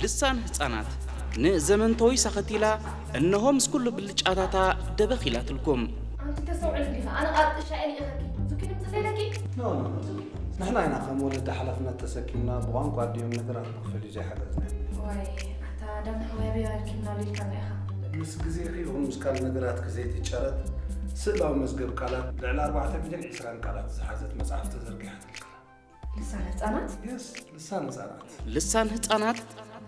ልሳን ህጻናት ንዘመን ቶይስ ኣኸቲላ እነሆ ምስ ኩሉ ብልጫታታ ደበኽ ኢላትልኩም። ኣንቲ ተስተውዕል ዲኻ? ኣነ ቃጥሻ እየ ንኢኸኪ። ዙኪ ድምፂ ዘይለኪ? ኖ ኖ ኖ። ንሕና ኢና ከም ወለዲ ሓላፍነት ተሰኪምና ብቋንቋ ኣዲኦም ነገራት ንኽፈልዩ ዘይሓገዝናዮም። ዋይ ኣታ ዳኒ ሓወይ ኣበይ ኣርኪብና ዶ ኢልካና ኢኻ? ምስ ግዜኺ ይኹን ምስ ካልእ ነገራትኪ ዘይትጨረጥ ስእላዊ መዝገብ ቃላት ልዕሊ ኣርባዕተ ሚልዮን ዕስራን ቃላት ዝሓዘት መጽሓፍ ተዘርጊሓትልክና። ልሳን ህጻናት? የስ፣ ልሳን ህጻናት። ልሳን ህጻናት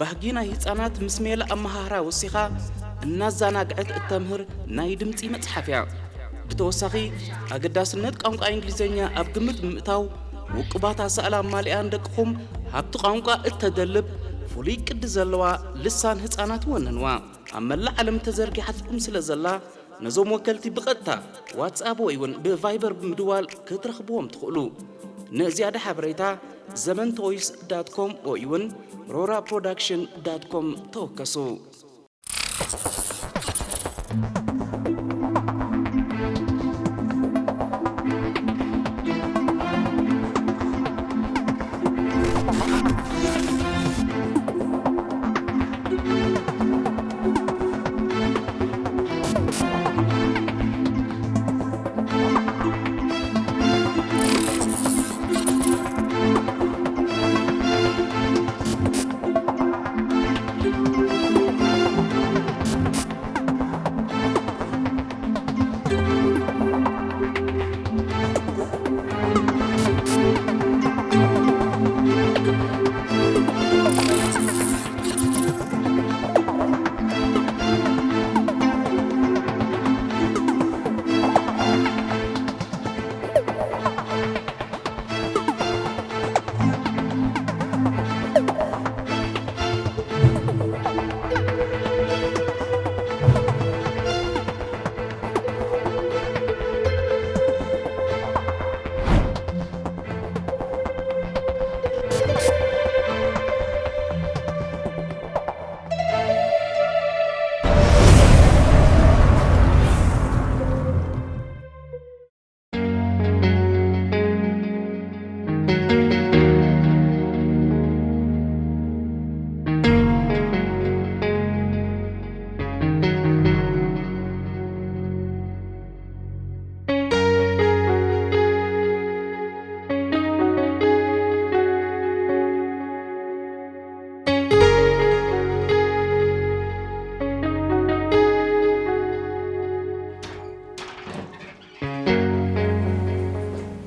ባህጊ ናይ ህጻናት ምስ ሜላ ኣመሃህራ ወሲኻ እናዛናግዐት እተምህር ናይ ድምጺ መጽሓፍ እያ። ብተወሳኺ ኣገዳስነት ቋንቋ እንግሊዝኛ ኣብ ግምት ብምእታው ውቁባት ኣሳእላ ኣማሊኣ ንደቅኹም ሃብቲ ቋንቋ እተደልብ ፍሉይ ቅዲ ዘለዋ ልሳን ህጻናት ወነንዋ። ኣብ መላእ ዓለም ተዘርጊሓትኩም ስለ ዘላ ነዞም ወከልቲ ብቐጥታ ዋትስኣፕ ወይ እውን ብቫይበር ብምድዋል ክትረኽብዎም ትኽእሉ። ንዝያዳ ሓበሬታ ዘመን ቶይስ ዳት ኮም ወይ እውን ሮራ ፕሮዳክሽን ዳት ኮም ተወከሱ።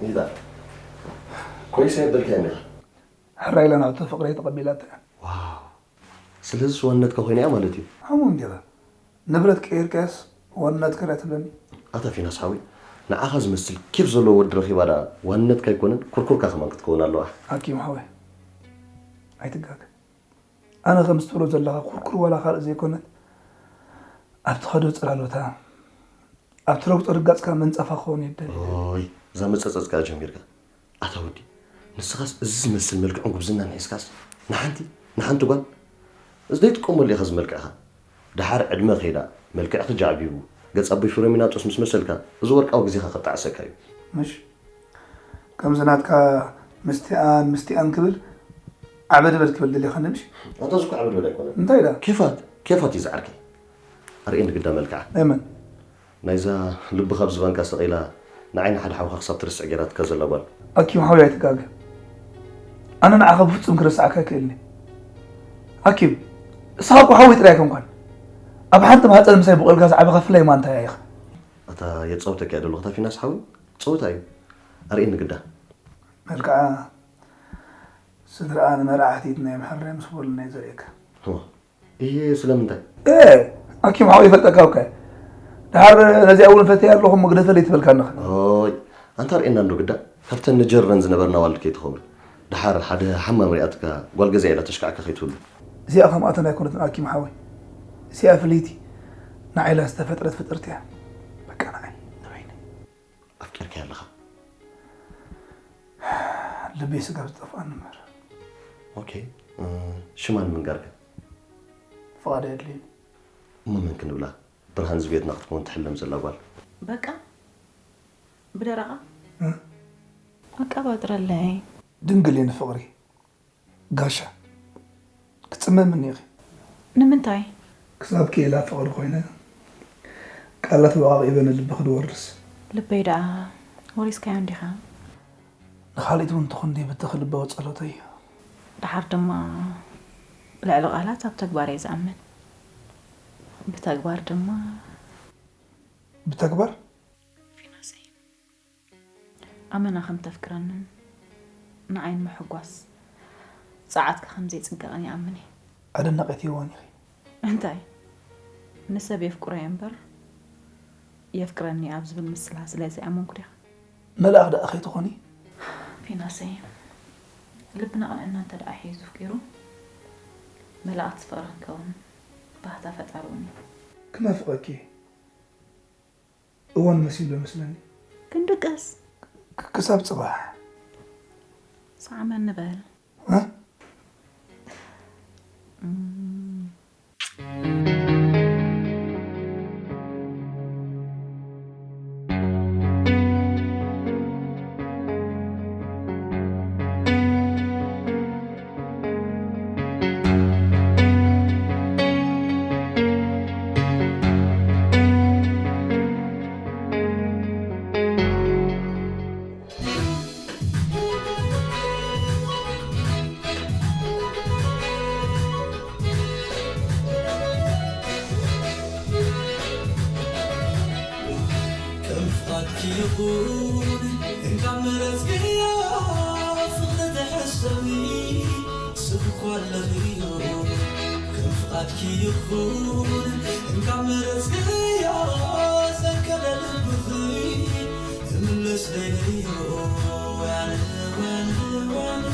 ሚዛ ኮይሰ የበልካ እንዲኻ። ሕራይ ኢላ ናቱ ፍቕረይ ተቐቢላታ እያ። ዋው ስለዚስ ዋንነትካ ኮይና እያ ማለት እዩ። ሓሙ እንዲኻ ንብረት ቀይርካያስ ዋንነትካ ድያ ትብለኒ? ኣታ ፊናስ ሓወይ ንዓኻ ዝመስል ኬፍ ዘለዎ ወዲ ረኺባ ደኣ ዋንነትካ ኣይኮነን ኩርኩርካ ከማን ክትከውን ኣለዋ። ሓኪም ሓወይ ኣይትጋገ። ኣነ ከምዚ ትብሎ ዘለኻ ኩርኩር ዋላ ካልእ ዘይኮነት ኣብ ትኸዶ ጽላሎታ ኣብ ትረግጾ ርጋጽካ መንጸፋ ክኸውን እየ ዝደሊ። ኦይ እዛ መጸጸጽካ ጀሚርካ ኣታ ወዲ ንስኻስ እዚ ዝመስል መልክዕን ጉብዝናን ሒዝካስ ንሓንቲ ንሓንቲ ጓል እዚ ዘይጥቀመሉ ኢኻ እዚ መልክዕኻ ደሓር ዕድመ ከይዳ መልክዕኺ ጃዕቢቡ ገጽ ኣቦይ ፍረሚናጦስ ምስ መሰልካ እዚ ወርቃዊ ግዜኻ ከጣዕሰካ እዩ። ምሽ ከምዚ ናትካ ምስቲኣን ምስቲኣን ክብል ዓበድበድ ክብል ደሊኻኒ ምሽ? ኣታ እዚ እኮ ዓበድበድ ኣይኮነን። እንታይ ኢላ? ኬፋት ኬፋት እዩ ዝዓርከይ። ኣርእየኒ ግዳ መልክዓ። ናይ መን? ናይዛ ልብኻ ኣብ ዝባንካ ሰቒላ ንዓይ ንሓደ ሓውኻ ክሳብ ትርስዕ ገይራትካ ዘላ ጓል። ኣኪም ሓወይ ኣይትጋገ። ኣነ ንዓኻ ብፍጹም ክረስዓካ ኣይክእልን እየ። ኣኪም እስኻ እኮ ሓወይ ጥራይ ኣይኮንካን። ኣብ ሓንቲ ማህጸን ምሳይ ብቖልካ ዝዓበኻ ፍላይ ማንታ እያ ኢኻ። ኣታ የጻውተካ እየ ደለኹ እታ ፊናስ ሓወይ ጸወታ እዩ። ኣርእየኒ ግዳ። መልክዓ ስድርኣ ንመርዓ ኣሕቲትና እዮም ሕራይ ምስ በሉና እዩ ዘርእየካ። እህ ስለምንታይ? እህ ኣኪም ሓው ይፈልጠካ እኮ ድሓር ነዚኣ እውን ፈትያ ኣለኹ እሞ ግደፈለይ ትበልካ ኣለኻ። ኦይ ኣንታ ርእየና እንዶ ግዳ ካብተን ንጀርረን ዝነበርና ዋልድ ከይትኸውን ድሓር ሓደ ሓማም ሪኣትካ ጓል ገዛ ኢላ ተሽካዕካ ከይትህሉ። እዚኣ ከምኣተን ኣይኮነትን ኣኪም ሓወይ እዚኣ ፍልይቲ ንዓይ ኢላ ዝተፈጥረት ፍጥርቲ እያ በቃ ንዓይ ንበይነይ። ኣፍቂርካያ ኣለኻ? ልበይ ስጋብ ዝጠፍኣኒ እምበር። ኦኬ ሽማ ንምንጋር ከ? ፍቓድ ኣየድልየኒ። እሞ መን ክንብላ? ብርሃን እዚ ቤትና ክትከውን ትሕለም ዘላ ጓል። በቃ ብደረቓ ኣቀባጥረለይ። ድንግል እየ ንፍቕሪ ጋሻ ክትጽመምኒ ኢኺ። ንምንታይ? ክሳብ ክኢላ ፍቕሪ ኮይነ፣ ቃላት ወቓቒበ ንልብኺ ድወርስ። ልበይ ደኣ ወሪስካዮ እንዲኻ። ንኻልኢት እውን ትኹን ደይ ብትኺ ልባዊ ጸሎተይ እዩ። ደሓር ድማ ልዕሊ ቃላት ኣብ ተግባር እየ ዝኣምን። ብተግባር ድማ ብተግባር ፊናሰይ ኣመና ከም ተፍቅረንን ንዓይ ንምሕጓስ ጸዓትካ ከም ዘይጽንቀቕን ይኣምን እየ። ኣደናቒት ሄዋን ኢኺ። እንታይ ንሰብ የፍቅሮ እየ እምበር የፍቅረኒ ኣብ ዝብል ምስላ ስለ ዘይኣመንኩ ዲኻ? መልኣኽ ደኣ ከይትኾኒ? ፊናሰይ ልብና ቅንዕና እንተ ደኣ ሒዙ ኣፍቂሩ መልኣኽቲ ፍቕሪ ክንከውን ባህታ ፈጣሪ እውን እዩ። ክመፍቐኪ እዋን መሲሉ ይመስለኒ። ክንድቅስ ክሳብ ጽባሕ ሰዓመኒ በል። ይኹን እንካ መረጽክዮ ፍቕሪ ተሐሰቢ ስብኳ ኣለኽዮ ከም ፍቓድኪ ይኹን እንካ መረጽክዮ ዘንቀለ ልብኺ እምለስ ደይለዮ ወያነ ወያነ ወያነ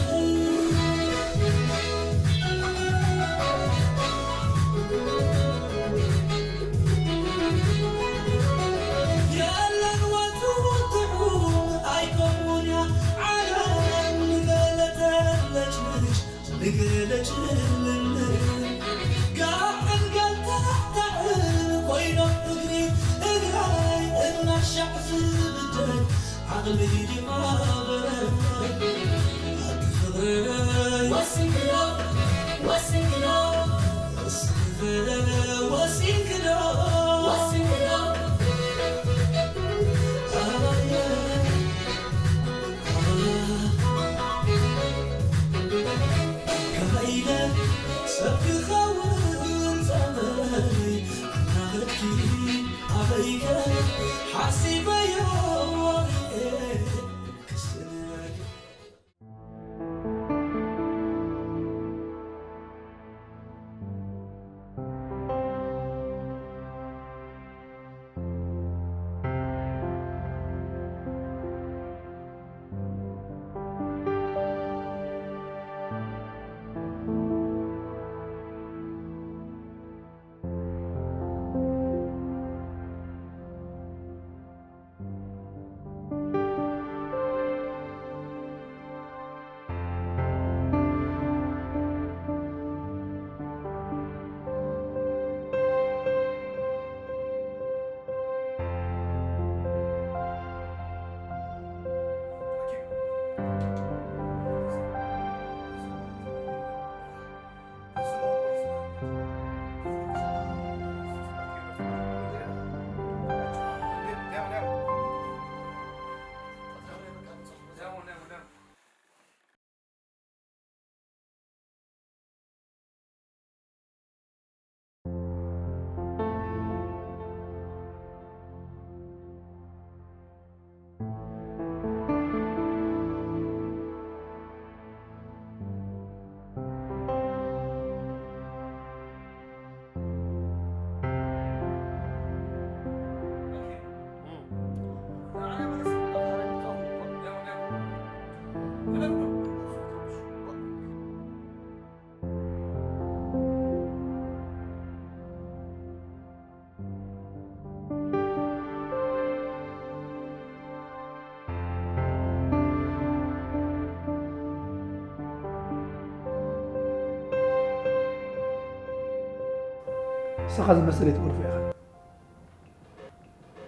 ንስኻ ዝመሰለ ይትወርፎ ኢኻ።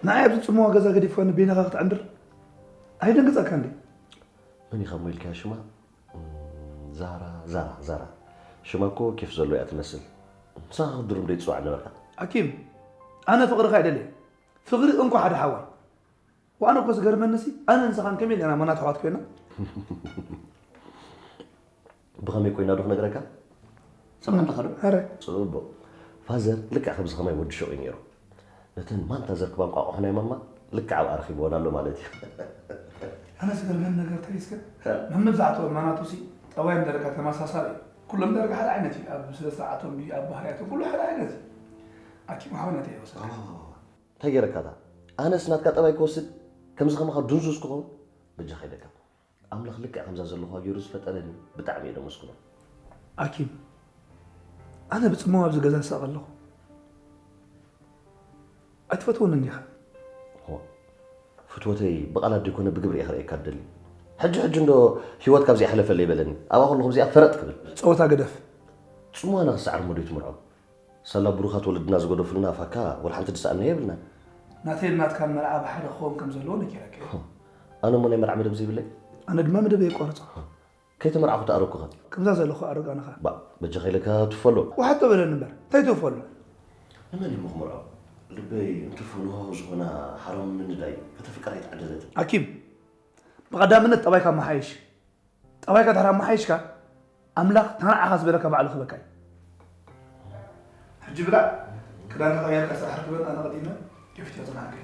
ንዓይ ኣብዚ ጽምዋ ገዛ ገዲፍካኒ በይንኻ ክትዕንድር ኣይደንግጸካን ድዩ? መን ኢኻ እሞ ኢልካያ ሽማ? ዛራ ዛራ ዛራ ሽማ እኮ ኬፍ ዘሎ እያ ትመስል። ምሳኻ ክትድርም ደይ ትፅዋዕ ነበርካ። ኣኪም፣ ኣነ ፍቕርኻ ኣይደልየ። ፍቕሪ እንኳ ሓደ ሓዋይ። ዋኣነ እኮ ዝገርመንሲ ኣነ ንስኻን ከመይ ኢልና ማናት ኣሕዋት ኮይና? ብኸመይ ኮይና ዶ ክነግረካ? ሰማዕና ኸዶ? ኣረ ጽቡቕ። ፋዘር ልክዕ ከምዚ ኸማይ ወዲ ሸቕ እዩ ነይሩ። ነተን ማንታ ዘርክባ እንቋቑሖ ናይ ማማ ልክዕ ኣብኣ ረኺብወን ኣሎ ማለት እዩ። ኣነ ዝገርመኒ ነገር ተሪስከ መመብዛሕትኦም ማናቱ ሲ ጠባዮም ደረጋ ተመሳሳሊ እዩ። ኩሎም ደረጋ ሓደ ዓይነት እዩ። ኣብ ስነ ስርዓቶም ድዩ ኣብ ባህርያቶም ኩሉ ሓደ ዓይነት እዩ። ኣኪም ሓውነተ ይወሰድ። እንታይ ገይረካታ? ኣነስ ናትካ ጠባይ ክወስድ ከምዚ ከማኻ ድንዙዝ ክኸውን በጃኻ ይደካ። ኣምላኽ ልክዕ ከምዛ ዘለኹዋ ገይሩ ዝፈጠረኒ ብጣዕሚ እየ ደመስግኖ። ኣኪም ኣነ ብጽምዋ ኣብዚ ገዛ ዝሳቕ ኣለኹ። ኣይትፈትወንን ዲኻ? ፍትወተይ ብቓላት ደይኮነ ብግብሪ እየ ክርእየካ ዝደሊ። ሕጂ ሕጂ እንዶ ህይወት ካብዚኣ ሕለፈለይ በለኒ። ኣብኣ ከለኹ እዚኣ ፈረጥ ክብል። ጸወታ ግደፍ። ጽምዋ ንኽሰዓር እሞ ዶ ይትምርዖ? ሳላ ብሩኻት ወለድና ዝገደፉልና ኣፋካ ወላ ሓንቲ ድስኣና የብልናን። ናተይን ናትካን መርዓ ብሓደ ክኸውን ከም ዘለዎ ነጊረካ እየ። ኣነ እሞ ናይ መርዓ መደብ ዘይብለይ? ኣነ ድማ መደበይ የቋርጾ። ከይተመርዓኹ ተኣረኩኸ? ከምዛ ዘለኹ ኣረጋንኻ። ባእ በጃኻ ኢለካ ትፈሎ። ወሓጦ በለኒ እምበር እንታይ ትፈሎ? ንመን እሞ ክምርዖ? ልበይ እንትርፎ ንሃሁ ዝኾና ሓራም ምንዳይ ከተፍቅር ኣይተዓደለትን። ኣኪም ብቐዳምነት ጠባይካ መሓይሽ። ጠባይካ ድሕር ኣመሓይሽካ ኣምላኽ እታ ንዓኻ ዝበለካ ባዕሉ ክህበካ እዩ። ሕጂ ብላዕ ክዳንካ ቀያርካ ስራሕ ርክበን ኣነ ቀዲመ ገፊት እያ ጽናሕከ።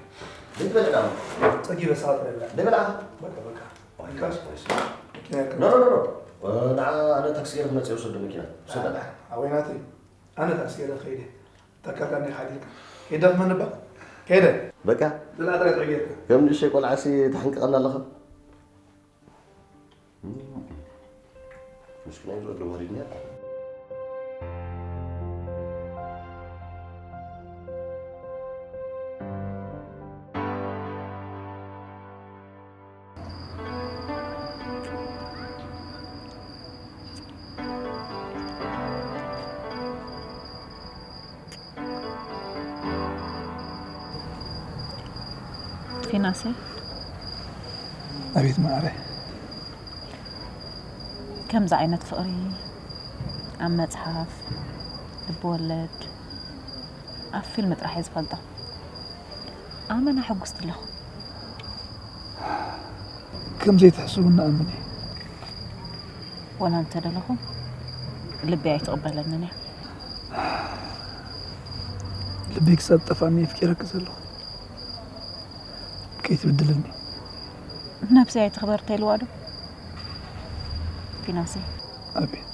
ዘይትበልዕ ዳሞ። ጸጊበ ሰዓት በላ። ዘይበልዓ። በቃ በቃ። ወይካስ ወይስ መኪና ይርከብ። ኖ ኖ ኖ። ንዓ ኣነ ታክሲ ገይረ ክመጽእ ይወሰዶ መኪና። ሰዳ። ኣወይናተይ ኣነ ታክሲ ገይረ ከይደ። ተካካ እንዲኻ ሓዲርካ። ከይደኽመኒ እባ። ከይደ። በቃ። ዝላ ጥራይ ጥዑይ ጌርካ። ከም ንእሽተይ ቆልዓሲ ተሕንቅቐና ኣለኻ። ምስኪናይ ዝወደቦ ሪድንያ። ፊናሰይ ኣቤት መዓረይ። ከምዚ ዓይነት ፍቕሪ ኣብ መጽሓፍ፣ ልብወለድ፣ ኣብ ፊልም ጥራሕ እየ ዝፈልጦ። ኣመና ሕጉስቲ ኣለኹ። ከም ዘይትሕስቡ ንኣምን እየ። ወላ እንተደለኹ ልበይ ኣይትቕበለንን እያ። ልበይ ክሳብ ጠፋኒ የፍቂረኪ ዘለኹ። ከይትብድልኒ። ነብሰይ ኣይትኽበር ተይልዋ ዶ? ፊናሰይ። ኣቤት።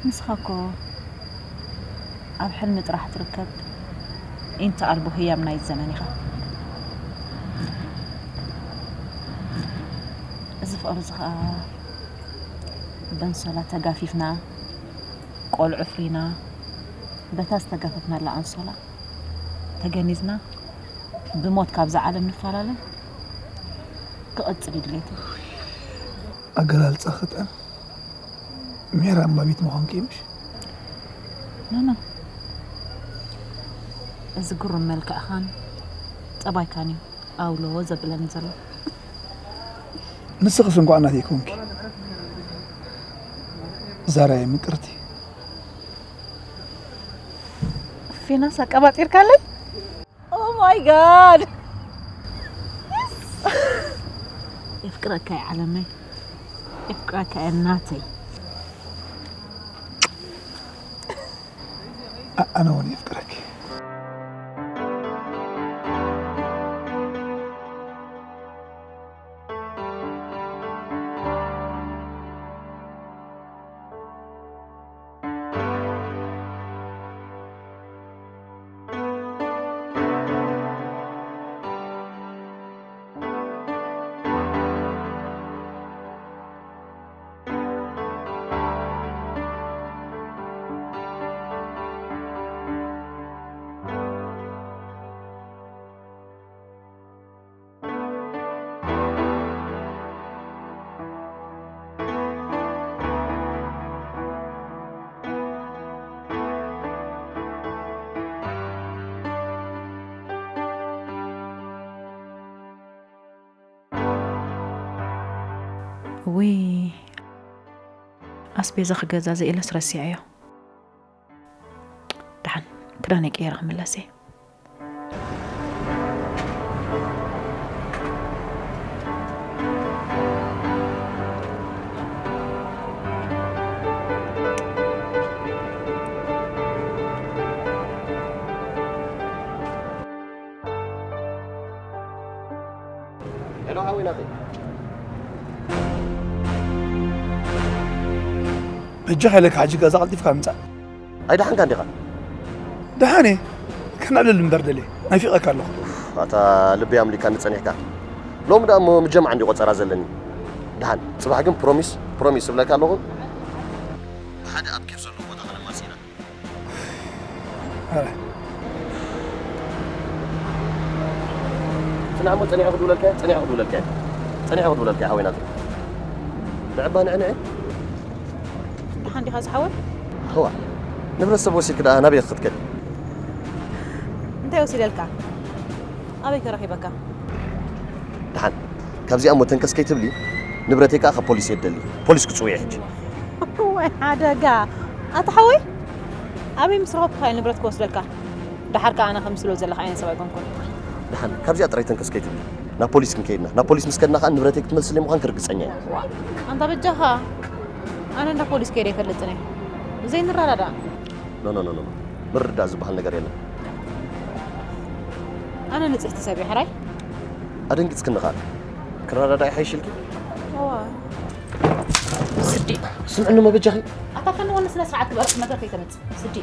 ንስኻ እኮ ኣብ ሕልሚ ጥራሕ ትርከብ ኢንተ ኣልቦ ህያብ ናይዚ ዘመን ኢኻ። እዚ ፍቕሪ እዚ ኸኣ በንሶላ ተጋፊፍና፣ ቆልዑ ኣፍሪና፣ በታ ዝተጋፈፍናላ ኣንሶላ ተገኒዝና ብሞት ካብዛ ዓለም ንፈላለ ክቕጽል እዩ ድሌተይ። ኣገላልጻ ክጥዕም ምሒር ኣንባቢት ምዃንኪ እዩ ምሽ? ኖኖ፣ እዚ ግሩም መልክዕኻን ጠባይካን እዩ ኣውሎ ዘብለኒ ዘሎ። ንስኽስ እንኳዕ ናተይ ኮንኪ ዛራየ ምቅርቲ። ፊናስ ኣቀባጢርካለይ? Oh my god! የፍቅረካ እየ ዓለመይ፣ የፍቅረካ እየ ናተይ። ኣነ እውን የፍቅረኪ። ውይ ኣስቤዛ ክገዛዘ ኢለስ ረሲዐዮ። ደሓን ክዳነይ ቀይረ ክምለስ እየ። ሄሎ፣ ሓወይ ናተይ። በጃኻ ኢለካ፣ ሕጂ ገዛ ቀልጢፍካ ምጻእ። ኣይደሓንካ እንዲኻ? ደሓን እየ። ከነዕልል እምበር ደልየ። ናፊቐካ ኣለኹ። ኣታ ልቢ ኣምሊካኒ ጸኒሕካ። ሎሚ ደኣ እሞ ምጀምዓ እንዲ ቆጸራ ዘለኒ። ደሓን፣ ጽባሕ ግን ፕሮሚስ፣ ፕሮሚስ እብለካ ኣለኹ። ብሓደ ኣብ ኬፍ ዘሎ ቦታ ከነማጽእ ኢና። ኣረ። ጽናዕ እሞ ጸኒሐ ክድውለልካ እየ፣ ጸኒሐ ክድውለልካ እየ። ጸኒሐ ክድውለልካ እየ ሓወይ ናተይ። ንዕባ ንዕንዐ። ደሓን ዲኻ ዝሓወይ? እዋ፣ ንብረት ሰብ ወሲድኪ ደኣ ናበይ ክትከዲ? እንታይ ወሲደልካ? ኣበይ ከረኺበካ? ደሓን፣ ካብዚኣ እሞ ተንከስ ከይትብሊ፣ ንብረተይ ከኣ ካብ ፖሊስ እየ ዝደሊ። ፖሊስ ክጽውዕ ሕጂ። ወይ ሓደጋ! ኣታ ሓወይ፣ ኣበይ ምስ ረኸብኩኻ እየ ንብረት ክወስደልካ? ደሓር ከኣ ኣነ ከም ትብሎ ዘለኻ ዓይነት ሰብ ኣይኮንኩን። ደሓን፣ ካብዚኣ ጥራይ ተንከስ ከይትብሊ። ናብ ፖሊስ ክንከይድና። ናብ ፖሊስ ምስ ከድና ከኣ ንብረተይ ክትመልስለይ ምዃንኪ ርግጸኛ እየ። ዋ፣ ኣንታ በጃኻ፣ ኣነ እንዳ ፖሊስ ከይደ ኣይፈልጥን እየ። ዘይንረዳዳእ። ኖ፣ ኖ፣ ኖ፣ ኖ። ምርዳእ ዝበሃል ነገር የለን። ኣነ ንጽሕቲ ሰብ እየ፣ ሕራይ? ኣደንጊጽክኒ ኸኣ። ክረዳዳእ ይሓይሽ ኢልኪ? እዋ። ስዲ። ስምዕኒ እሞ በጃኺ። ኣታ ከንወኒ ስነ ስርዓት ግበር፣ ነገር ከይተምጽእ። ስዲ።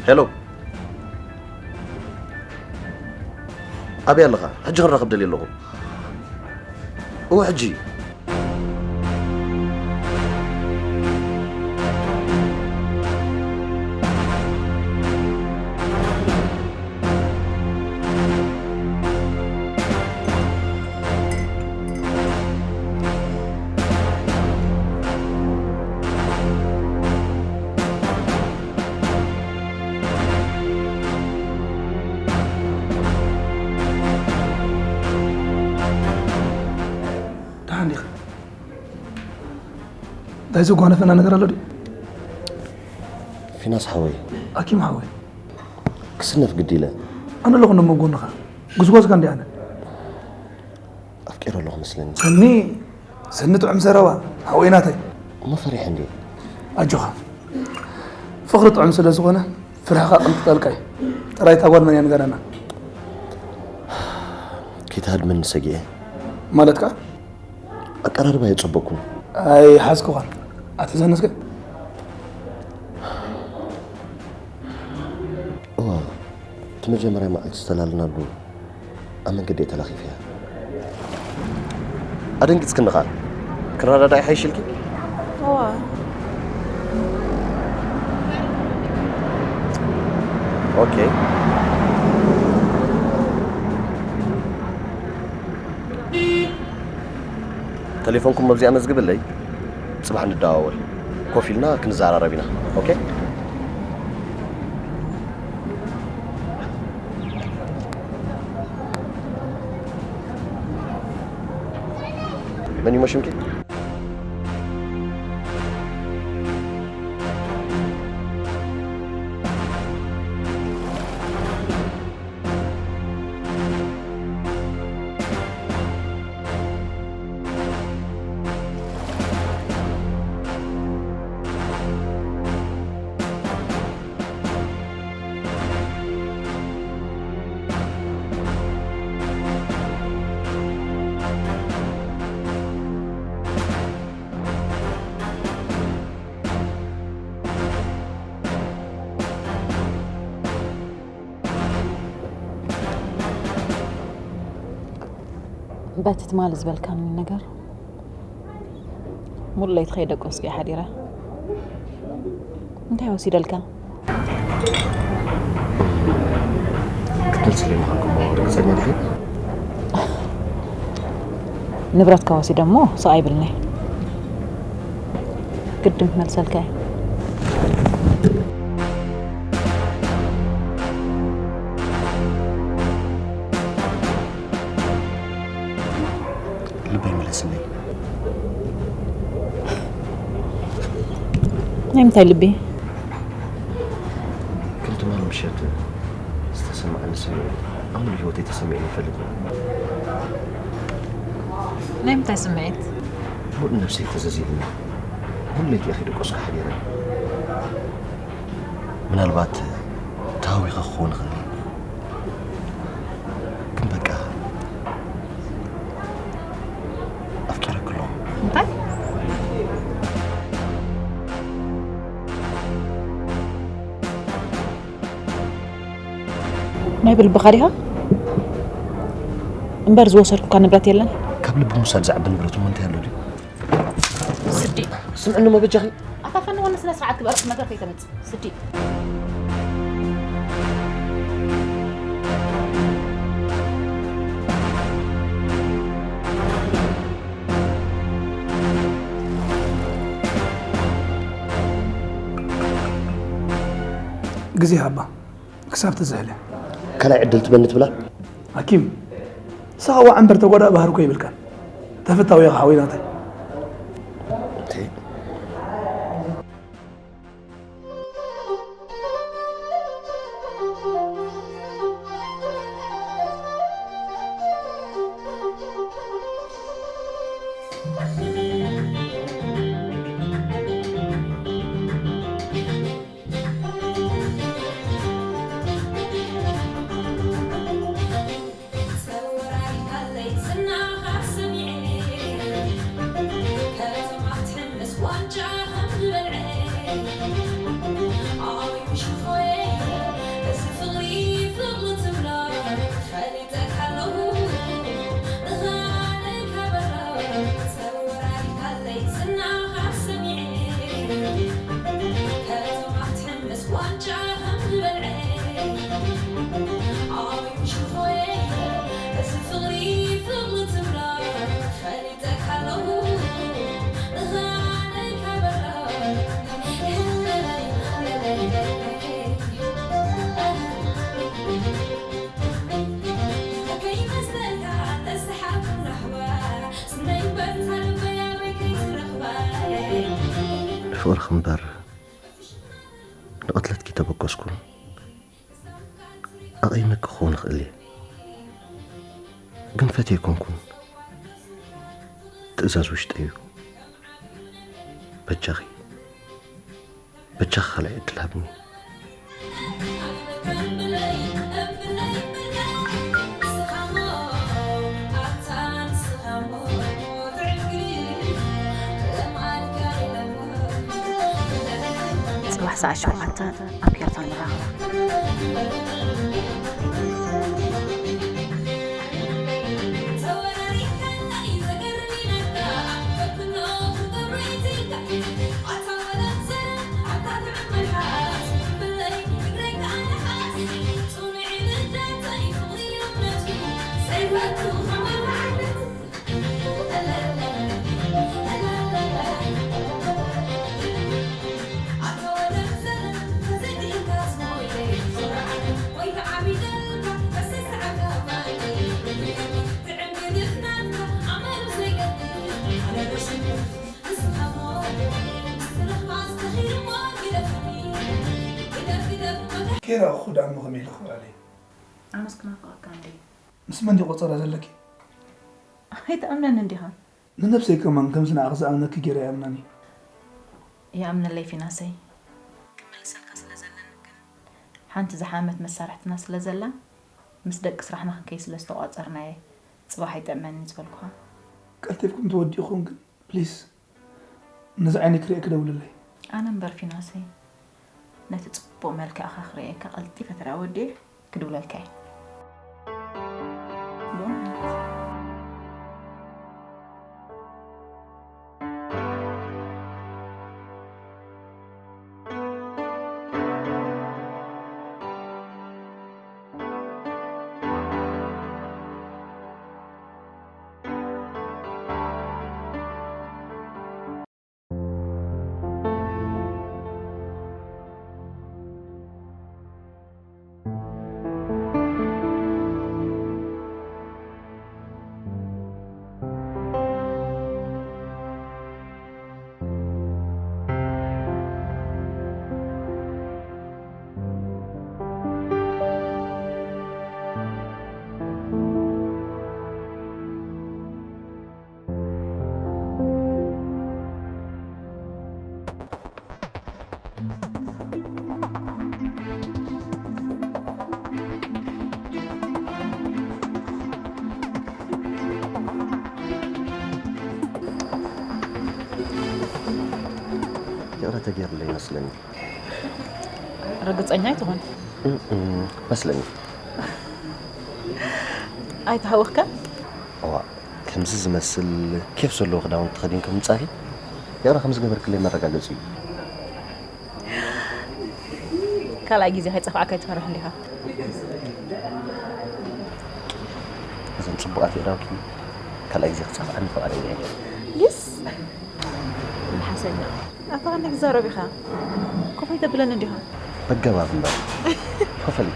ሄሎ፣ ኣበይ ኣለኻ? ሕጂ ክንራኸብ ደልየ ኣለኹ። እወ፣ ሕጂ። ደሓን ዲኻ? እንታይ ዘጓነፈና ነገር ኣሎ ድዩ? ፊናስ ሓወይ። ኣኪም ሓወይ። ክስነፍ ግዲ ኢለ። ኣነ ኣለኹ እሞ ጎንኻ። ጉዝጓዝካ እንዲ ኣነ። ኣፍቂረ ኣለኹ መስለኒ። ሰኒ፣ ሰኒ ጥዑም ዘረባ፣ ሓወይ ናተይ። እሞ ፈሪሐ እንድየ። ኣጆኻ። ፍቕሪ ጥዑም ስለ ዝኾነ፣ ፍርሕኻ ቅንጥጠልካ እዩ። ጥራይ እታ ጓል መን እያ ንገረና። ከይትሃድመኒ ሰጊኤ። ማለት ከኣ? ኣቀራርባ የጸበኩን። ኣይሓዝኩኻን። ኣትሕዘኒ እስከ። እዋ፣ እቲ መጀመርያ መዓልቲ ዝተላለናሉ ኣብ መንገዲ እየ ተላኺፈያ። ኣደንጊጽክኒ ኸኣ። ክረዳዳእ ይሓይሽ ኢልኪ? እዋ። ኦኬ። ተሌፎንኩም ኣብዚኣ መዝግብለይ፣ ጽባሕ ንደዋወል። ኮፍ ኢልና ክንዘራረብ ኢና። ኦኬ? መን እዩ ሽምኪ? በቲ ትማሊ ዝበልካኒ ነገር ሙሉ ለይቲ ከይደቀስኩ እየ ሓዲረ። እንታይ ወሲደልካ? ክትመልስለይ ምዃንኩም ርግጸኛ ዲኺ? ንብረትካ ወሲደ እሞ ስቕ ኣይብልኒ። ግድን ክመልሰልካ እየ። ልበይ መለስለይ። ናይ ምንታይ ልቢ? ከም ትማሊ ምሸት ዝተሰማዓኒ ስምዒት ኣሁን ብህይወተይ ተሰሚዕኒ ይፈልጥ። ናይ ምንታይ ስምዒት? ሙሉእ ነብሰይ ተዘዚሉኒ። ሙሉ ለይቲ እየ ከይደቀስኩ ሓዲረ። ምናልባት ተሃዊኸ ክኸውን ይኽእል እየ። ግን በቃ ኣፍቂረኪ ኣለኹ። እንታይ? ናይ ብልብኻ ዲኻ? እምበር ዝወሰድኩካ ንብረት የለን? ካብ ልቢ ምውሳድ ዝዓቢ ንብረት እሞ እንታይ ኣሎ ድዩ? ስዲ። ስምዕኒ እሞ በጃኺ። ኣታ ፈንወኒ ስነ ስርዓት ግበር፣ ነገር ከይተምጽእ። ስዲ። ግዜ ሃባ ክሳብ ትዝሕለ። ካልኣይ ዕድል ትበኒ ትብላ? ሃኪም፣ ንስኻ ዋዕ እምበር ተጓዳእ ባህሪ እኮ የብልካን። ተፈታዊ ኢኻ ሓወይ ናተይ። እንተይ? ንፍቕርኺ እምበር ንቕትለትኪ ተበገስኩ። ኣቕይመኪ ክኸውን እኽእል እየ፣ ግን ፈትየ ኣይኮንኩን። ትእዛዝ ውሽጠይ እዩ። በጃኺ፣ በጃኺ ካልኣይ ዕድል ሃብኒ። ጽባሕ ሰዓት ሸውዓተ ኣብ ፒያሳ ንራኸብ። ኬራ እኹ ደኣ እሞ ከመይ ኢልኺ በዓለይ? ኣነስ ክናፍቐካ እንድየ። ምስ መን ድዩ ቆጸራ ዘለኪ? ኣይትኣምነንን ዲኻ? ንነብሰይ ከማን ከምዚ ንዓኺ ዝኣምነኪ ገይረ ኣይኣምናን እየ። ይኣምነለይ ፊናሰይ። ክምልሰልካ ስለ ዘለኒ ግን ሓንቲ ዝሓመት መሳርሕትና ስለ ዘላ ምስ ደቂ ስራሕና ክንከይድ ስለ ዝተቋጸርና እየ ጽባሕ ኣይጥዕመንን ዝበልኩኻ። ቀልጢፍኩም ተወዲእኹም ግን ፕሊስ ነዚ ዓይነይ ክርእየኪ ደውልለይ። ኣነ እምበር ፊናሰይ ነቲ ጽቡቕ መልክዕኻ ክርእየካ ቀልጢፈ ተደኣ ወዲኤ ክድውለልካ እየ። ብእውነት። ተገይሩለይ ይመስለኒ። ርግጸኛ ኣይትኾን። እም፣ መስለኒ። ኣይተሃወኽካ? እዋ፣ ከምዚ ዝመስል ኬፍ ዘለዎ ክዳውንቲ ተኸዲንኪ ምምጻእኪ ይቕረ ከም ዝገበርክለይ መረጋገጺ እዩ። ካልኣይ ግዜ ከይጸፋዕካ ኣይትፈርሕ እንዲኻ። እዘን ጽቡቓት የእዳውኪ ካልኣይ ግዜ ክጻፍዓኒ ፍቓደኛ እየ። ሊስ ሓሰኛ ኣታ ከነ ክዛረብ ኢኻ። ኮፍ ኣይተብለን እንዲኻ። በገባብ እምበር። ኮፈሊ።